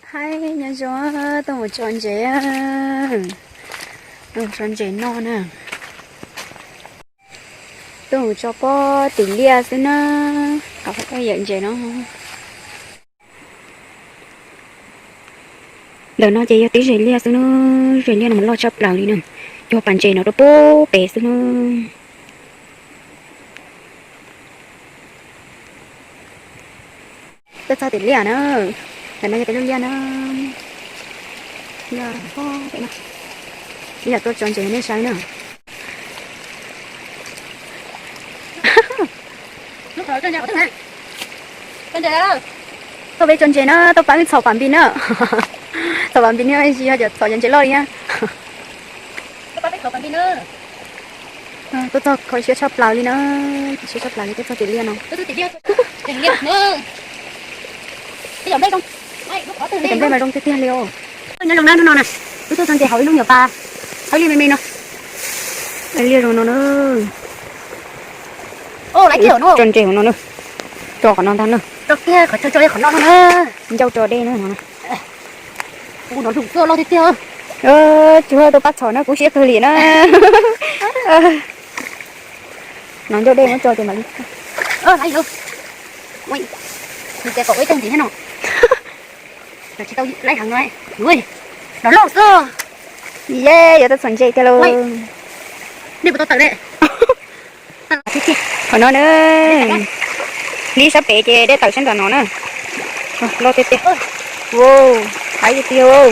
Hais nyob zoo, tuaj mus tso ntses, tuaj mus tso ntses noj na. Tuaj mus tso pob tim liaj xwb na, kom yawm ntses no. Ntawm no ces yog tib zes liaj xwb na, zes liaj no mas loj tshaj plaws li na, cog pas ntses no rau pub pem xwb na. Tuaj txog tim liaj na, ntawm no yog peb lub liaj na. Yog, yog tuaj tso ntses nej saib na. Tuaj peb tso ntses na, tuaj pab wb txhom pam npis na. Txhom pam npis no tsis yog cov txhom cov ntses loj li na. Tuaj txog kho siab tshaj plaws li na, siab tshaj plaws li tuaj txog tim liaj no. Cov nplej mas zoo tiag tiag li os. Nyob zoo na, hnub no na, wb tuaj tso ntses hauv ib lub nyuam pas, hauv liaj me me no. Liaj zoo no na. Tso ntses hauv no na. Tso qhov no ntag na. Ncauj tso dej na no. Tsis tuaj pab txhom na kuv siab kawg li na. No ncauj dej muab tso ces mam li. Tsis tau laib heev no. Los loj xwb. Ye, yuav tau txhom ntses tiag lauj. Qhov no na, nib sab pem ces dej tawm sab nram no na. Loj tiag tiag. Ua, haib tiag tiag.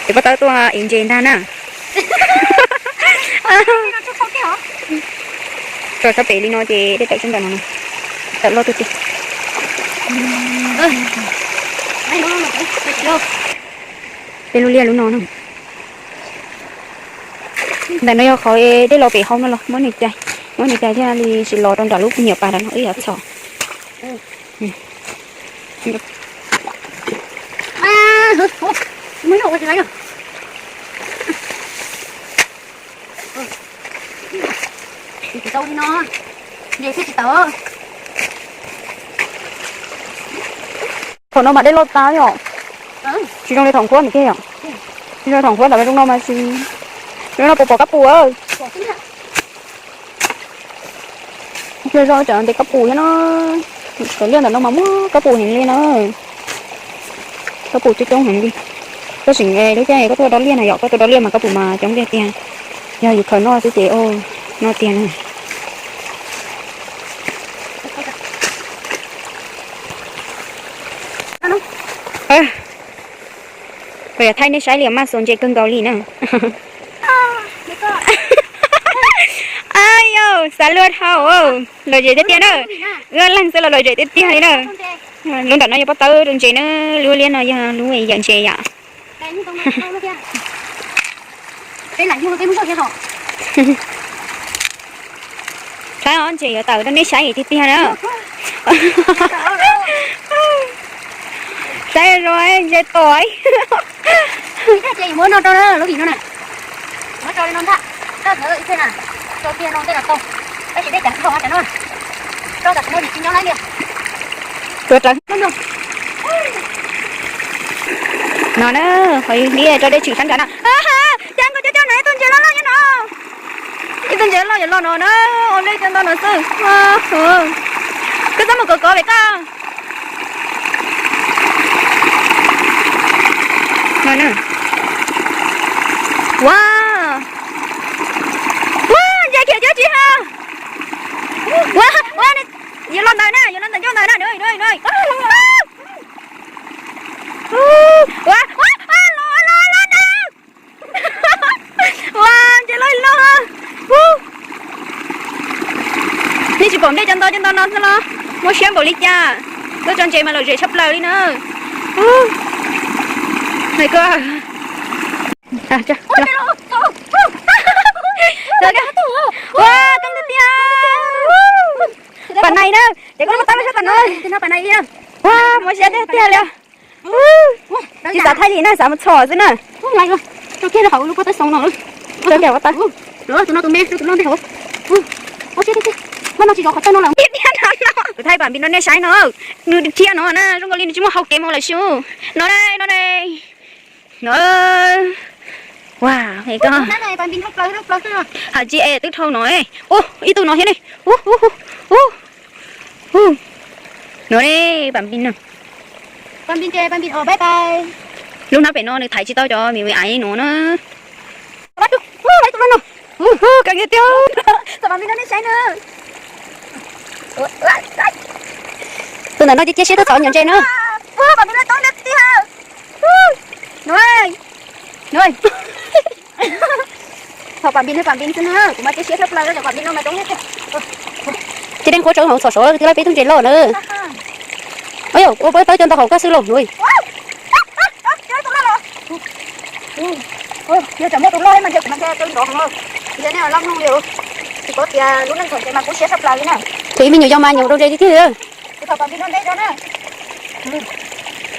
Ces pob tawb tuaj ev ntses ntag na. Tso sab pem li no ces dej tawm sab nram no na. Tawm loj tiag tiag. Peb lub liaj lub no na. Ntawm no yog qhov dej los pem hauv no los muab nws cais, muab nws cais thiaj li tsis los rau nram lub nyuam pas no ib yam txhom. Thaum no mas dej loj tas yom. Tsis zoo li thaum nqhuab ntawd kiag yom. Tsis zoo li thaum nqhuab ntawd zoo no mas tsis, zoo no puas pom kab pus. Cia zoj cov ntes kab pus thiab no. Cov liaj ntawm no mas muaj kab pus heev li na. Kab pus coob coob heev li. Koj tseem lub caij koj tuaj do liaj na yom, koj tuaj do liaj mas kab pus mas coob tiag tiag. Yog yus khaws noj xwb ces noj tiag na. Kuv yuav thaij nej saib li maj xuas ntses kawg nkaus li na. Ay yau, xav luag dhau, lom zem tiag tiag na. Wb leeg xwb los lom zem tiag tiag li na. Lub ntawm no yog pob tawb rau ntses na, lub liab no yog lub yawm ntses yom. Saib os, ntses yuav tawm rau nej saib tiag tiag na. Saib zoo ntses tom. Tuav rawv no na, qhov liab rau dej tshwm sab nrad no. Cas nkawd cov cov no ib tug ntses loj loj nyob no, ib tug ntses loj yuav los no na, ua li cov ntawd no xwb. Koj txhob mus kov kov pem koj. No na. Ua, ua ntses khiav cov tsis ha. Ua, ua, yuav los ntawd na, yuav los ntawm ncauj ntawd na. Ua, ua, ua, los, los, los ntawd. Ua, ntses loj loj. Nej tsis pom nplej cov ntau cov ntau no xwb los? Muaj siab npaum li cas. Tuaj tso ntses mas lom zem tshaj plaws li na. Ua, koob tiag tiag. Pam nais na, ces koj muab tab lub sab tam no. Ua, muaj siab tiag tiag li. Tsis xav thaij li na, xav mus txhom xwb na. Rau kiag pob tawb. Muab no tsis zov qhov tawg no lawm. Kuv thaij Pam Npis no nej saib no, nws dhia no na, zoo nkaus li nws tsis muaj hau kev mus lawm xyov. No dai, no dai. No. Ua, es koj hais tsis es twb dhau no. Ua, ib tug no thiab ne. Ua, ua, ua, ua. No ne, Pam Npis no. Pam Npis ces Pam Npis os, bye bye. Lub hnab pem no nws thaiv tsis tau cov me me aiv no na. Ua, ua, ua, tus no no. Ua, ua, kawg nkaus tiag. Txog Pam Npis no nej saib na. Tus ntawm no cia siab tuaj txhom nyuam ntses na. Ua, Pam Npis no toob tiag tiag. No, no. Txhom Pam Npis no, Pam Npis xwb na, kuv mas cia siab tshaj plaws rau cov Pam Npis no mas toob tiag tiag. Cia dej nqhuab tsawv hauv txhom saud twb laib peb tug ntses loj na. Ua yog ua peb tawb cov ntau hauv koj xwb lauj. Yog tsam muaj tus loj mas ntshe kuv mas ntshe tawb nrov heev lauj. Ntshe nej loj mloog li, tsis paub tias lub neej txhom ntses mas kub siab tshaj plaws li na. Thaum ib me nyuam yaus mas nyuam rau ntses tiag tiag li. Kuv thaum Pam Npis no ntej tso na.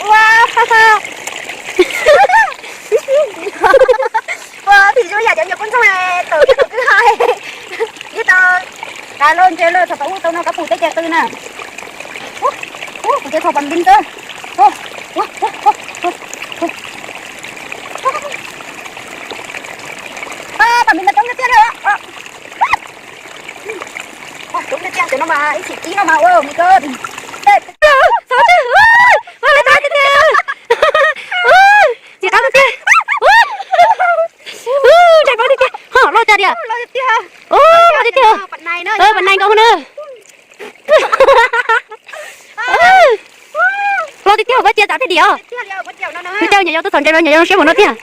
Ua, ua, phim zoo yam cov nyuam kub ntxoog tawm ib tug kwj ha. Ib tau kav loj ntses lawm txog tau ub tau no kab pum tej ces qw na. Kuv ces thaum Pam Npis xwb. Pam Npis mas coob tiag tiag li. Coob tiag tiag, cov no mas ib txhis tib no mas ua me koj. Txog tiag, ua li tau tiag tiag. Tsis qab tiag tiag. Ntshai paub tiag tiag, ho loj tiag tiag. Loj tiag tiag, pam nais nkaus na. Loj tiag tiag, pab cia tsav thiab diam. Kuv caw nyuam yaus tuaj txhom ntses los nyuam yaus zoo siab mus no tiag.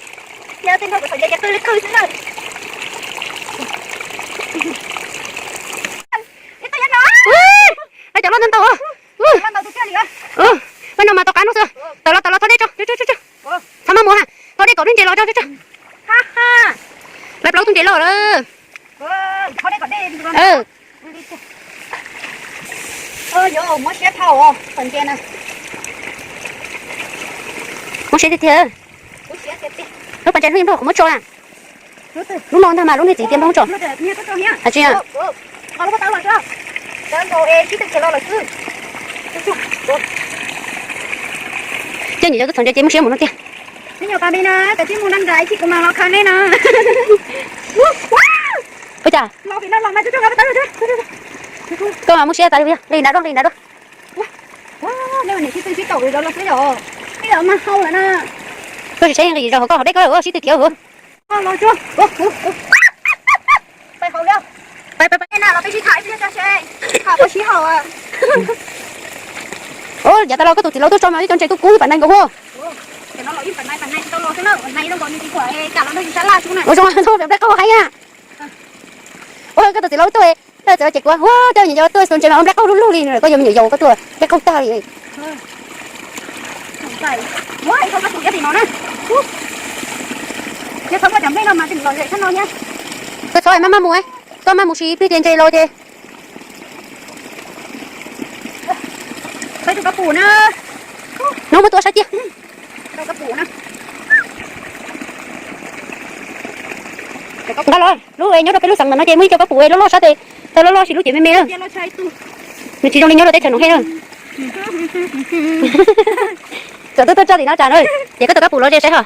Cov loj ntau ntau. Pab no mas tau qab no xwb. Tawm los tawm los txhob dej tso. Txhob maj mus ha. Txhob dej kom lub ntses los tso tso. Lawv plaub tug ntses loj lawm. Muab siab tiag tiag. Lub pas ntses hnub nyoog nrog kuv muab tso na. Lub no ntag mas lub niag txiv tias nrog tso. Tsis ces nyuam yaus tuaj txhom ntses ces muab siab mus no tiag. Ua cas koj mas muab siab tas li, hli nrad dua, hli nrad dua. Koj tsis saib nqis zaus hauv koj hauv dej koj sib tw khiav hauv. Ua cas tas los koj tus txiv laus tuaj tso mas ib co ntses kub kub pam nais nkaus hua. Ua zoo nplej qaug heev na. Ua koj tus txiv laus tuaj, txiv laus ces kuv ua coj nyuam yaus tuaj txhom ntses mas ua nplej qaug lug lug li, koj yuav me nyuam yaus koj tuaj nplej qaug tag li. Koj txhob maj maj mus, koj maj mus siv plig ces ntses los ces. Hnub muab tua saib tiag. Nqa los lub nyob rau peb lub xeev ntawm no ces muaj ib co kab pum loj loj sab tes, tau loj loj sis lub cev me me na. Nws tsis zoo li nyob rau teb chaws Noom Hej na. Txawm twb tuaj tso tim no tsam na, ces koj tus kab pum los ze saib ho.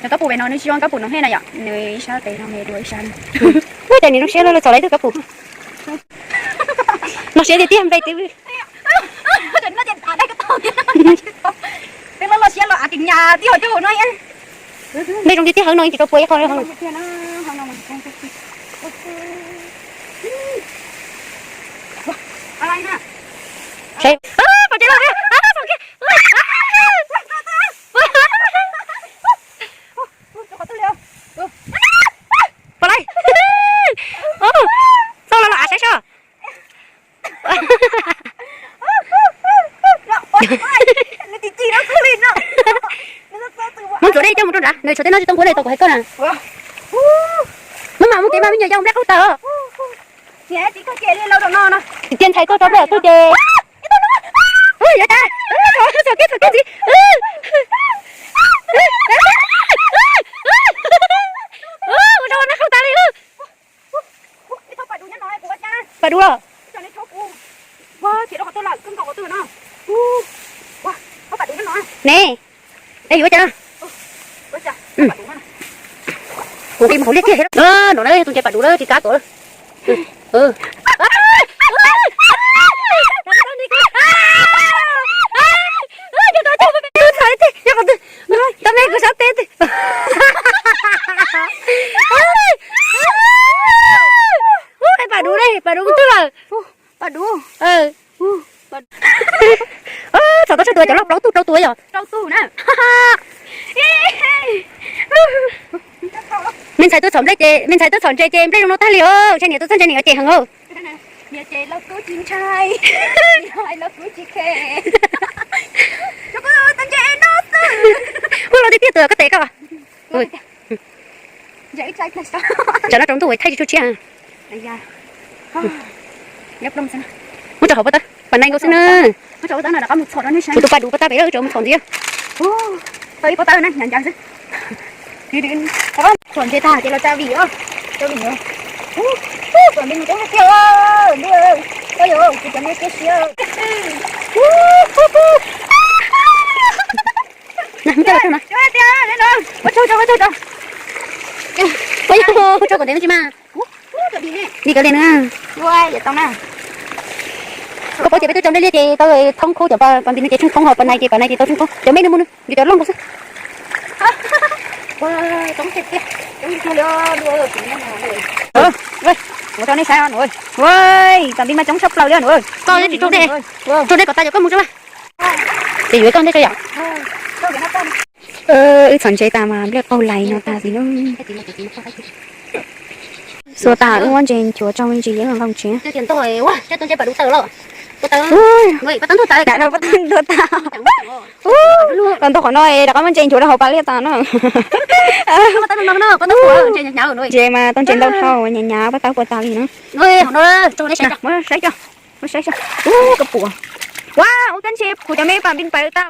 Kab pum pem no nws tsis zoo kab pum Noom Hej na yom, nws ib sab tes no me dua ib sab. Ua cas nws zoo siab loj loj txhom lawm ib tug kab pum. Loj siab tiag tiag npe twb. Peb loj loj siab los av kev nyas tib hauv cov hauv no. Npe zoo tiag tiag, hauv no tsis tau puas ib qho. Pom tsev lawm, pom kiag. Txhob los los av saib seb. Muab ntxuav dej coj mus rau nrad, nws tshuav tej no tsis tau nquav li tau kuv hais koj na. Muab mam mus kev mas me nyuam yaus nplej qaug tag. Cia ntshai koj tso nplej twg ces. Ua cas txhom kiag txhom kiag ntxiv. Ua rau nplej qaug tas li. Ne, es yuav cas? Kuv nqis mus hauv liaj kiag thiab. No na, tus ntses pam duv lawm tsis kav tuaj. Tau me kuv sab teb twg. Pam duv, pam duv twg lawm. Pam duv. Txhom tau tsawg tus, cov loj plaub tug rau tus yom? Rau tus na. Me ntxhais tuaj txhom nplej ces, me ntxhais tuaj txhom ntses ces nplej zoo no tag li os. Ntshai niam tuaj txog ntshai niam ces heev os. Ua los tiag tiag tus koj tes koj. Tsam no rau ntuj thaij tsis tsuag tshiab. Muab rau hauv pob tawb pas nai nkaus xwb na. Kuv tus paj duv pob tawb pem lawm, tseem mus txhom ntxiv. Tau ib pob tawb na, hnyav hnyav xwb. Txhom ntses tag ces los tsa vim os. Tsa vim os. Txhom ntses mus coob tiag tiag. Ua yuav kuv cov me kiag siab. Ua yuav tso kom ntev tsis mas. Li kav liam na. Koj paub tias peb twb tso nplej liaj ces tau thoob khub, cov pas npis no ces tsheej thoob, ho pas nai ces pas nai ces tau tsheej thoob. Cov me no mus no, yus cov loj nkaus xwb. Ua, tau nej saib, pas npis mas coob tshaj plaws li. Koj tsis tso dej, tso dej kom tas cov koj mus tso. Ces yuav koj ntej tso yom. Wb txhom ntses tas mas nplej qaug lais no tas xwb na. Xuas tas wb muab ntses nchuav tso me ntsis yeeb nqaus ntses. Los ntau qhov no rov qab muab ntses nchuav rau hauv pas liaj tas no. Ntses mas tau ntses ntau dhau, hnyav hnyav pob tawb puas tas li no. Muab saib tso, muab saib tso. Ua, koj puas, ua, ua kab ntshe kuv cov me pas npis pais tas.